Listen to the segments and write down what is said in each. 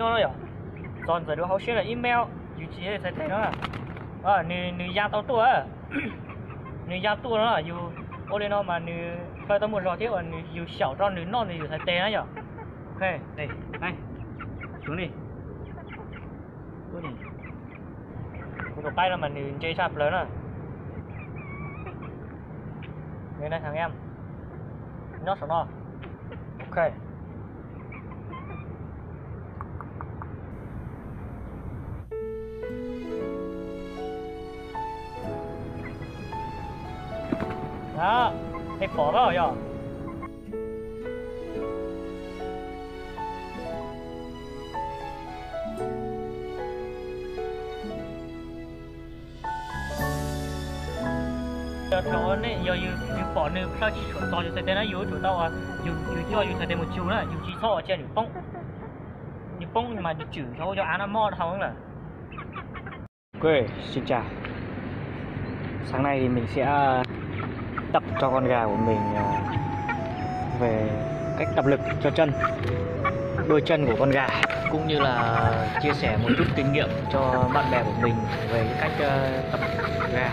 No yom, txog ntxawm dua hauv siab lawm ib mev, yus tsis yog txhais tes no. Nws, nws ya tau tuaj, nws ya tuaj no yus ua li no mas nws khaws tau muaj zog thiab uas nws, yus xyaum rau nws noj ntawm yus txhais tes na yom. Ok, tus qaib no mas nws ntse tshaj plaws na. Nws na thaj nyob saum no. Ok. Peb pom lawm yog. Yog thaum nej, yog yus pom nws txhawj tsis tshua txog yus txhais tes na, yus yuav tsum tau, yus, yus coj yus txhais tes mus tsuj na, yus tsis txhob cia nws poob. Nws poob mas nws tswm nrho cov av no mob dhau lawm. Ok, xin chào. Sáng nay thì mình sẽ tập cho con gà của mình, à, về cách tập lực cho chân, đôi chân của con gà, cũng như là chia sẻ một chút kinh nghiệm cho bạn bè của mình về cái cách, ờ, tập gà.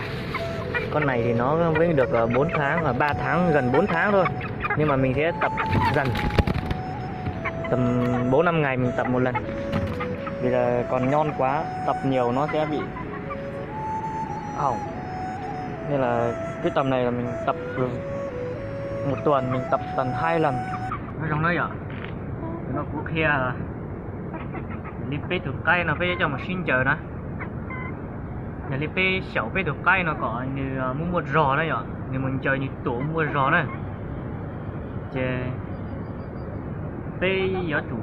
Con này thì nó mới được, ờ, bốn tháng và ba tháng, gần bốn tháng thôi. Nhưng mà mình sẽ tập dần. Tầm bốn năm ngày mình tập một lần. Vì là còn nhon quá, tập nhiều nó sẽ bị hỏng. Nên là cái tầm này là mình tập một tuần mình tập tầm hai lần. Nyob zoo na yom, no kuv qhia li peb tus qaib no peb coj mus sib ncaws na. Yog li peb xyaum peb tus qaib no kom nws muaj muaj zog na yom, nws mus ncaws nws tuam muaj zog na. Ces peb yuav tsum,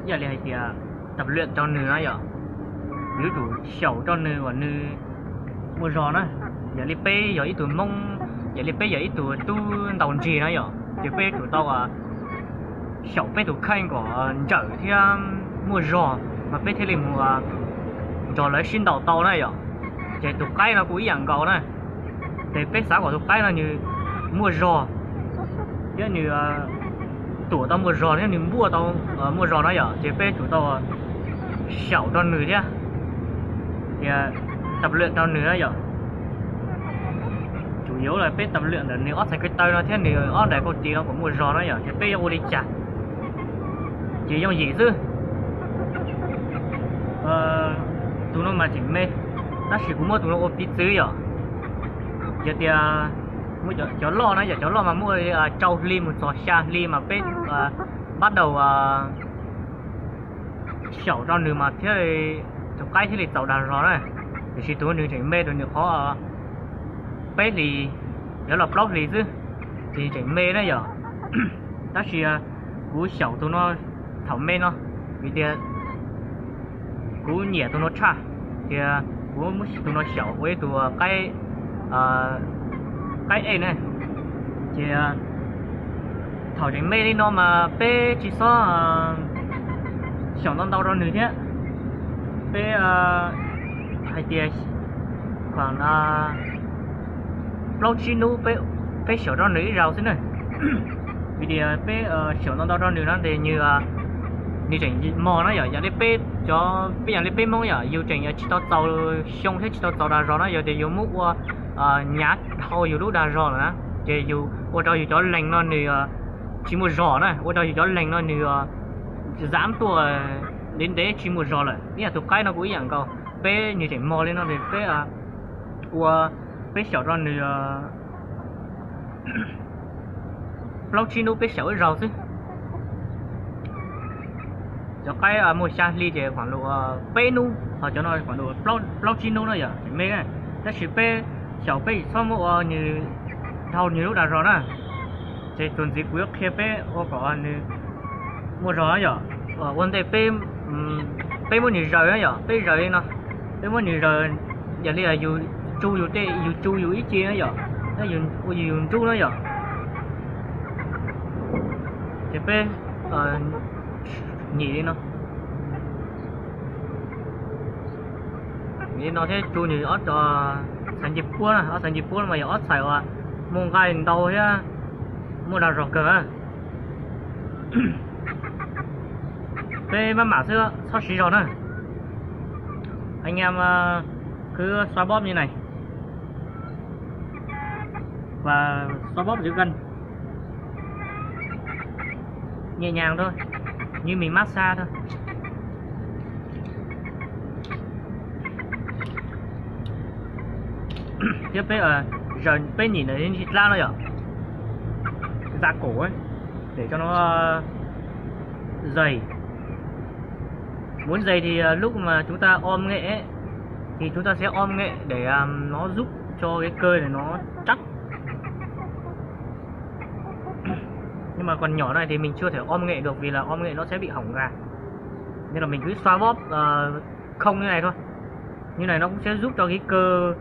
ib yam li hais tias, tập luyện rau nws na yom, yuav tsum xyaum rau nws kom nws muaj zog na. Yog li peb yog ib tug Hmoob, yog li peb yog ib tug tub ntaus nrig na yom, ces peb yuav tsum tau xyaum peb tus kheej kom ntsawm thiab muaj zog mas peb thiaj li mus nrog lawv sib ntaus tau na yom. Ces tus qaib no kuj ib yam nkaus na, ces peb xav kom tus qaib no nws muaj zog thiab nws tuam tau muaj zog thiab nws npuaj tau muaj zog na yom, ces peb tsum tau xyaum rau nws thiab, tias tập luyện rau nws na yom. Tsum yuav los peb tập luyện ntawm nws ob txhais ko taw no thiab nws ob daim kauj tis no kom muaj zog na yom, ces peb yuav ua li cas ces yooj yim xwb. Tus no mas tseem me, tab sis kuv muab tus no ua piv txwv yom. Yog tias muaj cov loj na yom, cov loj mas muaj rau hli mus txog xya hli mas peb bắt đầu xyaum rau nws mas thiaj, tus qaib thiaj li txaus dag zog na. Tiam sis tus nws tseem me, tus nws qhov peb hlis, yuav los plaub hlis xwb, ces tseem me na yom. Tab sis kuv xyaum tus no thaum me no, vim tias kuv nyiam tus no tshaj, ces kuv muab tus no xyaum ua ib tug qaib ej na. Ces thaum tseem me li no mas peb tsis txhob xyaum ntau ntau rau nws thiab. Peb hais tias plaub tsib hnub peb xyaum rau nws ib zaug xwb na. Vim tias peb xyaum ntau ntau rau nws no ces nws, nws tseem mos na yom. Yog li peb, peb yog li peb Hmoob yom, yus tseem tsis tau txaus xyoo thiab tsis tau txaus dag zog na, yog tias yus muab ua nyav dhau yus lub dag zog lawm na, ces yus ua rau yus cov lees no nws tsis muaj zog na, ua rau yus cov lees no nws zam tuaj ntev ntev tsis muaj zog lawm. Ib yam tus qaib no kuj ib yam nkaus, peb nws tseem mos li no es peb ua, peb xyaum rau nws plaub tsib hnub peb xyaum ib zaug xwb. Cov qaib muaj xya hli ces khoảng độ peb hnub, ho cov no khoảng độ plaub tsib hnub na yom, tseem me na. Tab sis peb xyaum peb tsis txhob muab ua nws dhau nws lub dag zog na. Ces txuas ntxiv kuv yuav qhia peb ua kom nws muaj zog na yom. Ua ntej peb, peb muab nws zaws na yom, peb zaws li no, peb muab nws zaws yam li yus tsu yus tej, yus tsu yus ib ce na yom, ua yus nruj na yom. Ces peb nyem li no, nyem li no thiab tsu nws ob txhais ncej puab na, ob txhais ncej puab no mas yog ob txhais uas muaj nqaij ntau thiab muaj dag zog kawg na. Peb maj mam xwb, txhob siv zog na. Anh em cứ xoa bóp như này và xoa bóp dưới gân, nhẹ nhàng thôi, như mình massage thôi. Thiab peb, giờ peb nhịn ở trên thịt lát nó, da cổ ấy, để cho nó dày. Muốn dày thì, à, lúc mà chúng ta ôm nghệ ấy, thì chúng ta sẽ ôm nghệ để, à, nó giúp cho cái cơ này nó chắc. Nhưng mà còn nhỏ này thì mình chưa thể ôm nghệ được vì là ôm nghệ nó sẽ bị hỏng gà. Nên là mình cứ xoa bóp, ờ, không như này thôi. Như này nó cũng sẽ giúp cho cái cơ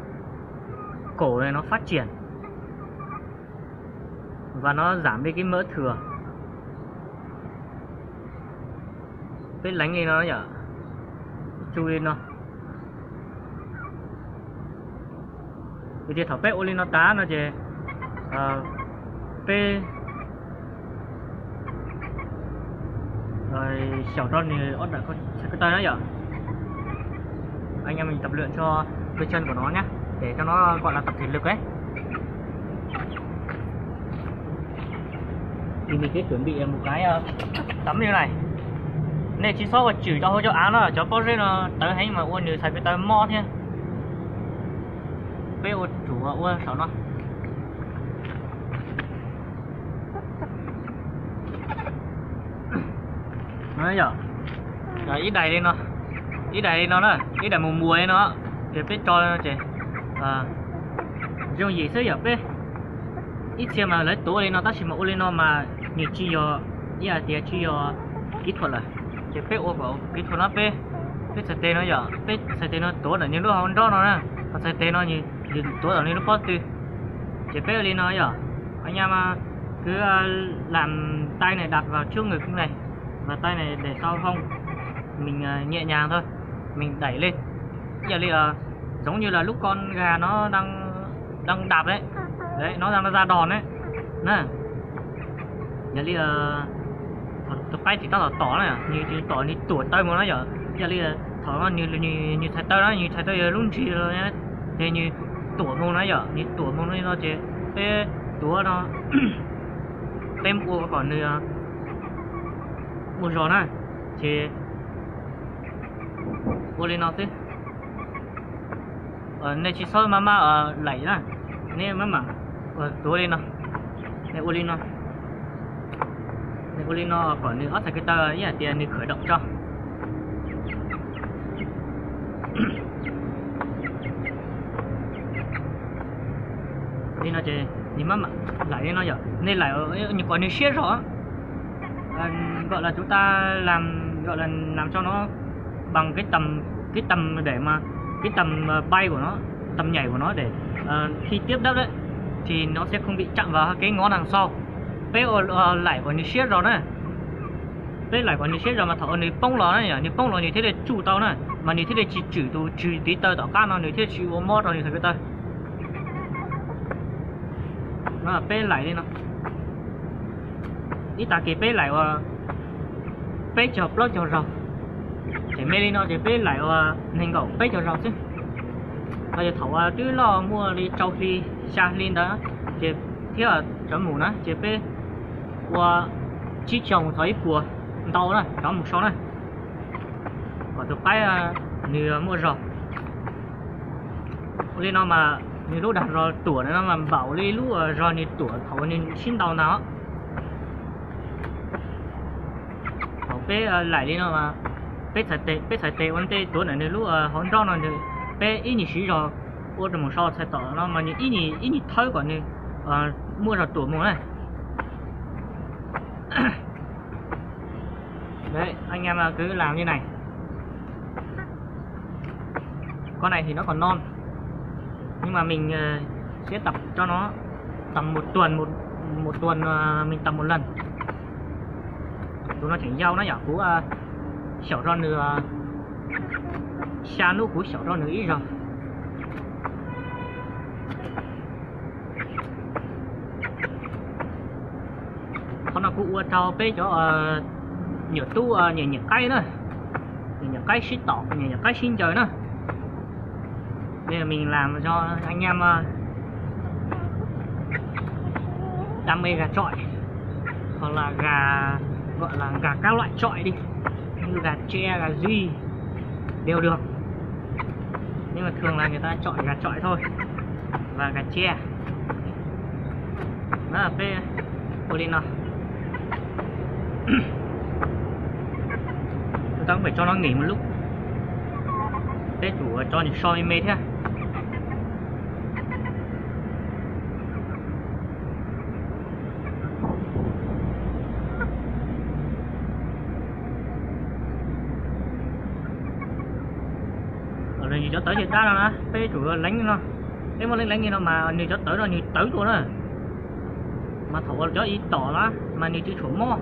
cổ này nó phát triển và nó giảm đi cái mỡ thừa. Peb leev li no yom, tsu li no. Vim tias thaum peb ua li no tas no ces peb xyaum rau nws ob daim ko taw na yom. Anh em mình tập luyện cho đôi chân của nó nhé, để cho nó gọi là tập thể lực ấy. Thì mình sẽ chuẩn bị một cái tấm như này. Nej tsis txhob ua chwm cov hauv cov av no, cov pob zeb no tawv heev mas ua nws txhais ko taw mob thiab. Peb ua tsum ua saum no. Yog ib daim li no, ib daim li no na, ib daim mus muas li no, ces peb tso li no ces zoo yim xwb yom. Peb ib txhia mas lawv tuav li no tab sis mas ua li no mas nws tsis yog, ib hais tias tsis yog kỹ thuật lawm. Ces peb ua kom kỹ thuật no, peb, peb txhais tes no yom, peb txhais tes no tuav ntawm nws lub hauv nrob no na, ho txhais tes no nws tuav ntawm nws lub pob tw. Ces peb ua li no yom, anh em cứ làm tay này đặt vào trước ngực này và tay này để sau hông, mình nhẹ nhàng thôi, mình đẩy lên. Ib yam li giống như là lúc con gà nó đang, đang đạp đấy, đấy, nó đang ra đòn đấy na. Yog li tus qaib tsis tab tom tom na, nws tsis tom, nws tuam taw mus na yom. Yog li thaum no nws, nws txhais taw na, nws txhais taw yog lub nrig los ces nws tuam mus na yom, nws tuam mus li no ces peb tuav no, peb ua kom nws muaj zog na, ces ua li no xwb. Nej tsis txhob maj maj laim na, nej maj mam tuav li no, nej ua li no, nej ua li no kom nws ob txhais ko taw ib yam tias nws khởi động tso. Li no ces nws maj mam laim li no yom, nej laim kom nws siab zog. Gọi là chúng ta làm, gọi là làm cho nó bằng cái tầm, cái tầm để mà, cái tầm bay của nó, tầm nhảy của nó để khi tiếp đất ấy thì nó sẽ không bị chạm vào cái ngón đằng sau. Peb laim kom nws siab zog na. Peb laim kom nws siab zog mas thaum nws poob los na, nws poob los nws thiaj li tsuj tau na, mas nws thiaj li tsis tswm tus tswv tiv taw tom qab no, nws thiaj tsis ua mob rau nws txhais ko taw. Peb laim li no, ib tag kis peb laim ua peb caug plaub caug zaug, ces me li no ces peb laim ua nees nkaum peb caug zaug xwb. Ho yog thaum twb loj muaj li rau hli xya hli ntawd ces thiab cov mus na ces peb ua tsib caug mus txog ib puas ntau na, cov mus sau na, kom tus qaib nws muaj zog. Ua li no mas nws lub dag zog tuam no mas npaum li lub zog nws tuam thaum nws sib ntaus ntag. Thaum peb laim li no mas peb txhais tes, peb txhais tes ua ntej tuav ntawm nws lub hauv nrob no, peb ib nyuag siv zog ua rau mus sau txhais tom no mas nws ib nyuag, ib nyuag thawb kom nws muaj zog tuam mus na. Đấy, anh em cứ làm như này. Con này thì nó còn non. Nhưng mà mình sẽ tập cho nó tầm một tuần, một, một tuần mình tập một lần. Tụi nó chỉnh dâu nó giả cú xẻo ro nửa, xa nút cú xẻo ro nửa ít rồi. Qhov no kuv ua rau peb cov Nyuam tub, nyiam nyiam qaib na, nyiam nyiam qaib sib tom, nyiam nyiam qaib sib ncaws na. Nên là mình làm cho anh em, ờ, đam mê gà chọi, hoặc là gà, gọi là gà các loại chọi đi, như gà tre, gà duy đều được. Nhưng mà thường là người ta chọi gà chọi thôi, và gà tre. Đó, peb ua li no. Tao cũng phải cho nó nghỉ một lúc. Peb chủ cho nws so me me thiab. Nws cov tawv ces dab no na, peb tsum leev no, peb muab leev leev li no mas nws cov tawv no nws tawv dua na. Mas thaum uas cov ib tom na mas nws tsis tshua mob.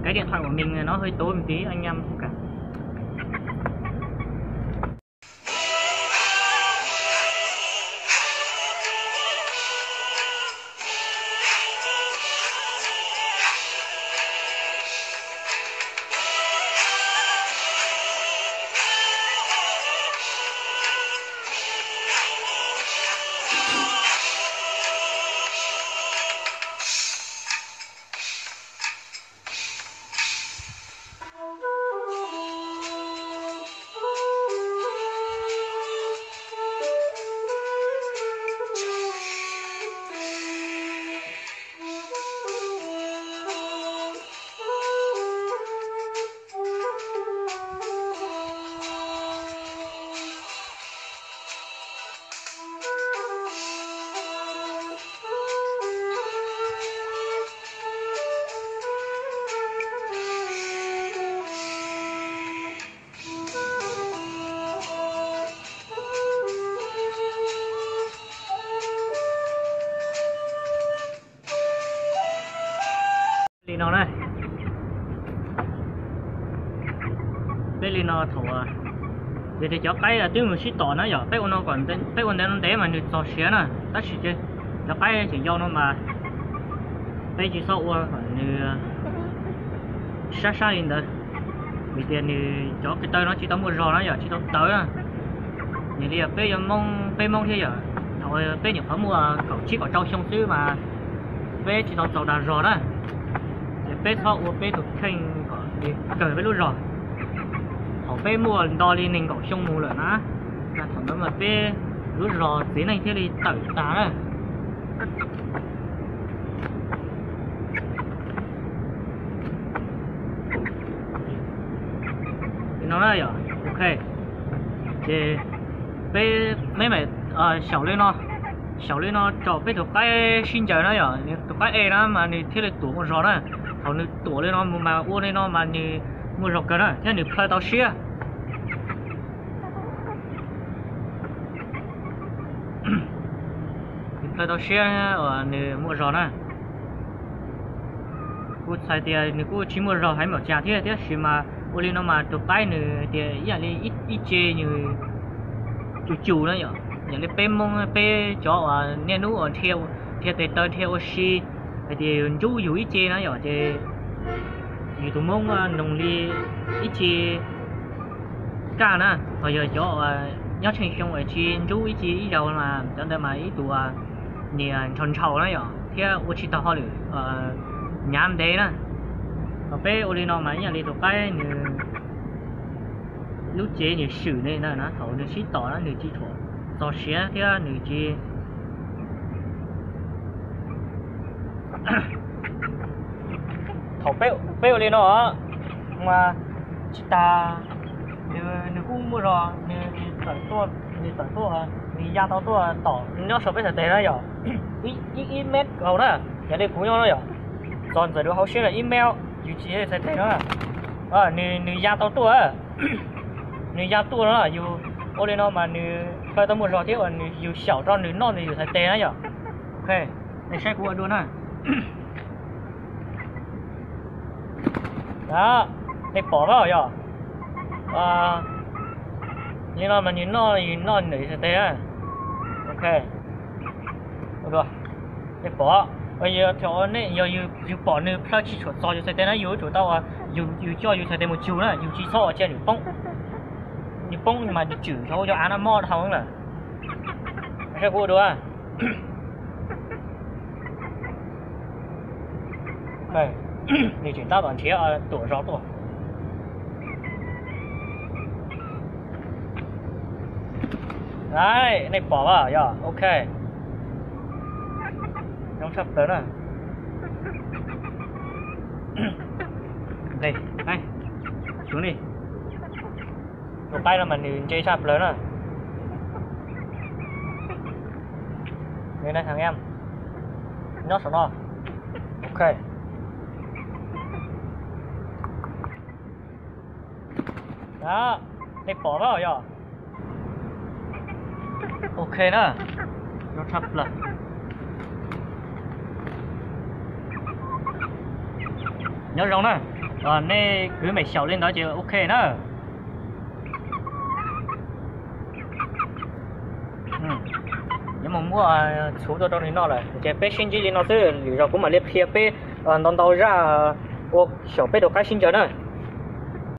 Cái điện thoại của mình nó hơi tối một tí, anh em thông cảm. Li no na, peb li no thaum, yog tias cov qaib twb mus sib tom na yom, peb ua no kom, peb ua ntev no ntev mas nws txog siav na, tab sis cov qaib tseem yau no mas peb tsis txhob ua kom nws sab sab li ntawd, vim tias nws cov ko taw no tsis tau muaj zog na yom, tsis tau tawv na. Nws li peb yog Hmoob, peb Hmoob thiab yom, thaum peb nyuam qhuav muaj kaum tsib kaum rau xyoo xwb mas peb tsis tau txaus dag zog na. Ces peb txhob ua peb tus kheej kom kawg peb lub zog. Thaum peb muaj nto li nees nkaum xyoo mus lawm na, thaum ntawd mas peb lub zog txiv neej thiaj li tawm tag na. Li no na yom, ok. Ces peb, peb mam xyaum li no, xyaum li no tso peb tus qaib sib ncaws na yom, tus qaib e na mas nws thiaj li tuam muaj zog na. Thaum nws tuam li no mus mas ua li no mas nws muaj zog kawg na thiab nws plhaw tau siab. Nws plhaw tau siab uas nws muaj zog na. Kuv txhais tias nws kuj tsis muaj zog heev npaum cas thiab, tiam sis mas ua li no mas tus qaib nws tias ib yam li ib ce nws cus cus na yom, yam li peb Hmoob peb cov uas niaj hnub uas dhia tes taw dhia ua si hais tias yus ntsub yus ib ce na yom, ces yus tus Hmoob noog li ib ce kaj na, ho yog cov uas nyob tsheej xyoo uas tsis ntsub ib ce ib zaug mas cov ntawd mas ib tug niag ntshaus ntshaus na yom, thiab ua tsis tau hauj lwm hnyav ntev na. Ho peb ua li no mas ib yam li tus qaib nws lub cev nws swm li ntawd na, thaum nws sib tom na nws tsis tshua txog siav thiab nws tsis Thaum peb ua li no mas tsis tas, nws kuj muaj zog, nws tawm tuaj, nws tawm tuaj, nws ya tau tuaj tom nyob saum peb txhais tes na yom, ib mev kaus na, yog li kuv nyob no yom, txog ntawm lub hauv siab na ib mev, yus tsis txhais tes no, nws ya tau tuaj, nws ya tuaj no yus ua li no mas nws plhaw tau muaj zog thiab uas nws yus xyaum rau nws noj nws yus txhais tes na yom. Ok. Nej saib kuv ua dua na. Nej pom pab yog li no mas nws noj, nws noj ntawm yus txhais tes na. Ok, nej pom, yog yus pom nws plhaw tsis tshua txog yus txhais tes na, yus tsum tau, yus coj yus txhais tes mus tsug na, yus tsis txhob cia nws poob. Nws poob mas nws tswm nrho cov av no mob dhau lawm. Saib kuv ua dua. Nws tseem tab tom nrhiav tuam zos tuaj. Nej pom yog ok. Zoo tshaj plaws na. Tus qaib no mas nws ntse tshaj plaws na. Nyob saum no. Ok. Nej pom pab yog ok na. Zoo tshaj plaws. Nyob zoo na. Nej kwv meem xyaum li ntawd ces ok na. Yuav mus muab txhuv tuaj rau nws noj lawm ces peb sib ntsib li no xwb, lwm zaus kuv mam li qhia peb ntau ntau zaj ua xyaum peb tus qaib sib ncaws na.